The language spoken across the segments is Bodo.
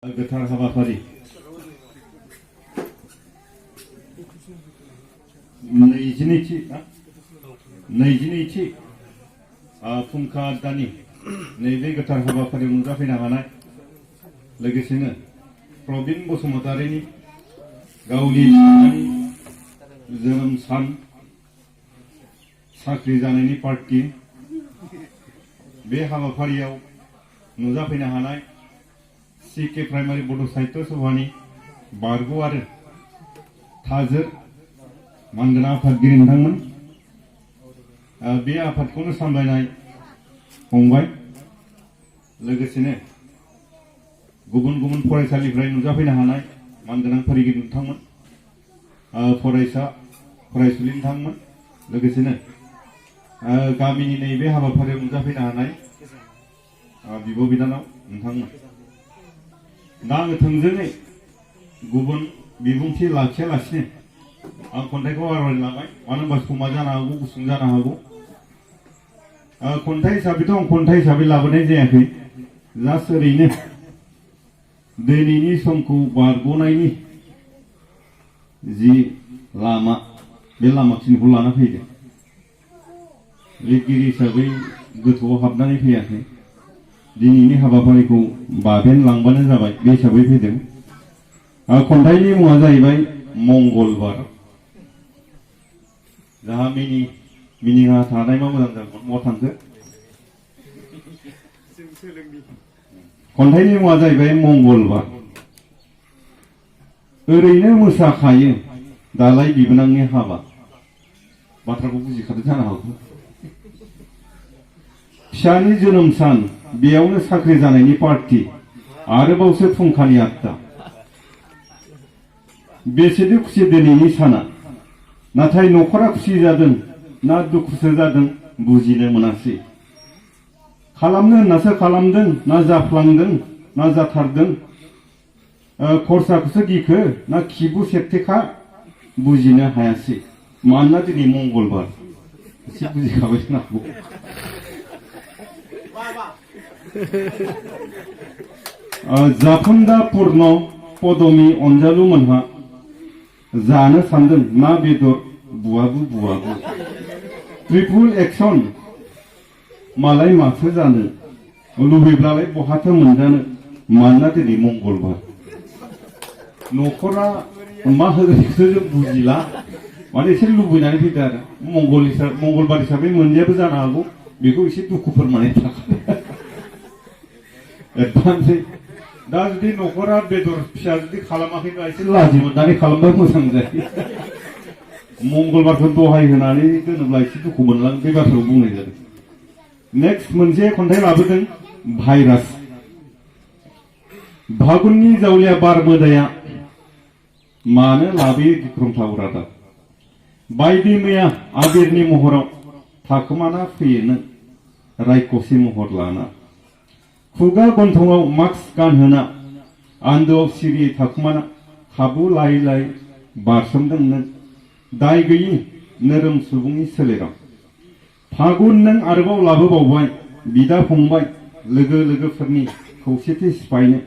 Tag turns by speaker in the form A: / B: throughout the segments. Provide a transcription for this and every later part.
A: गोथार हाबाफारि नैजिनैथि फुंखा आद्दानि नैबे गोथार हाबाफारियाव नुजाफैनो हानाय लोगोसेनो प्रबिन बसुमतारिनि गावनि जोनोम सान साख्रि जानायनि पार्टी बे हाबाफारियाव नुजाफैनो हानाय सीके प्राइमारी बड' साहित्य सभानि बारग' आरो थाजोर मानगोनां आफादगिरि नोंथांमोन बे आफादखौनो सामलायनाय फंबाय लोगोसेनो गुबुन गुबुन फरायसालिनिफ्राय नुजाफैनो हानाय मानगोनां फोरोंगिरि नोंथांमोन फरायसा फरायसुलि नोंथांमोन लोगोसेनो गामिनि नैबे हाबाफारियाव नुजाफैनो हानाय बिब' बिनानाव नोंथांमोन दा आङो थोंजोङै गुबुन बिबुंथि लाखियालासिनो आं खन्थाइखौ आवरायलांबाय मानो होनबा समा जानो हागौ गुसुं जानो हागौ खन्थाइ हिसाबैथ' आं खन्थाइ हिसाबै लाबोनाय जायाखै जास्ट ओरैनो दिनैनि समखौ बारग'नायनि जि लामा बे लामाखिनिखौ लाना फैदों लिरगिरि हिसाबै गोथौआव हाबनानै फैयाखै दिनैनि हाबाफारिखौ बाबेन लांबानो जाबाय बे हिसाबै फैदों खन्थाइनि मुङा जाहैबाय मंगलबार जाहा मिनिङा थानायबा मोजां जागौमोन बहा थांखो खन्थाइनि मुङा जाहैबाय मंगलबार ओरैनो मोसाखायो दालाय बिबोनांनि हाबा बाथ्राखौ बुजिखादों जानो हागौ फिसानि जोनोम सान बेयावनो साख्रि जानायनि पार्टी आरोबावसो फुंखानि आद्दा बेसेदि खुसि दिनैनि साना नाथाय न'खरा खुसि जादों ना दुखुसो जादों बुजिनो मोनासै खालामनो होननासो खालामदों ना जाफ्लांदों ना जाथारदों खरसाखौसो गिखो ना खिबु सेबथेखा बुजिनो हायासै मानोना दिनै मंगलबार एसे बुजिखाबाय जानो हागौ जाफुंदा पूर्ण पदमी अनजालु मोनहा जानो सानदों ना बेदर बुआबु ट्रिपुल एक्शन मालाय माथो जानो लुबैब्लालाय बहाथो मोनजानो मानोना दिनै मंगलबार न'खरा मा होगोन बेखौ जों बुजिला माने एसे लुबैनानै फैदों आरो मंगलबार हिसाबै मोनजायाबो जानो हागौ बेखौ एसे दुखु फोरमायनाय थाखाय एडभान्सै दा जुदि न'खरा बेदर फिसा जुदि खालामाखैबा एसे लाजि मोननानै खालामबा मोजां जायो मंगलबारखौ दहाय होनानै दोनोब्ला एसे दुखु मोनलाङो बे बाथ्राखौ बुंनाय जादों नेक्स्ट मोनसे खन्थाइ लाबोदों भाइरास फागुननि जावलिया बार मोदाया मानो लाबोयो गिख्रंथाव रादाब बायदि मैया आबिरनि महराव थाखोमाना फैयो नों रायखसि महर लाना खुगा गन्थङाव मास्क गानहोना आन्दोआव सिरि थाखुमाना खाबु लायै लायै बारसोमदों नों दाय गैयि नोरोम सुबुंनि सोलेराव फागुन नों आरोबाव लाबोबावबाय बिदा फंबाय लोगो लोगोफोरनि खौसेथि सिफायनो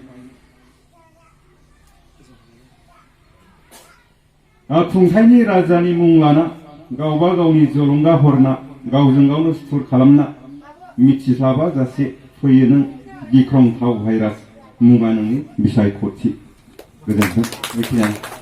A: खुंथायनि राजानि मुं लाना गावबा गावनि जलंगा हरना गावजों गावनो सुथुर खालामना मिथिस्लाबा जासे फैयो नों गिख्रंथाव भाइरास मुङा नोंनि बिसायख'थि गोजोन्थों बेखिनियानो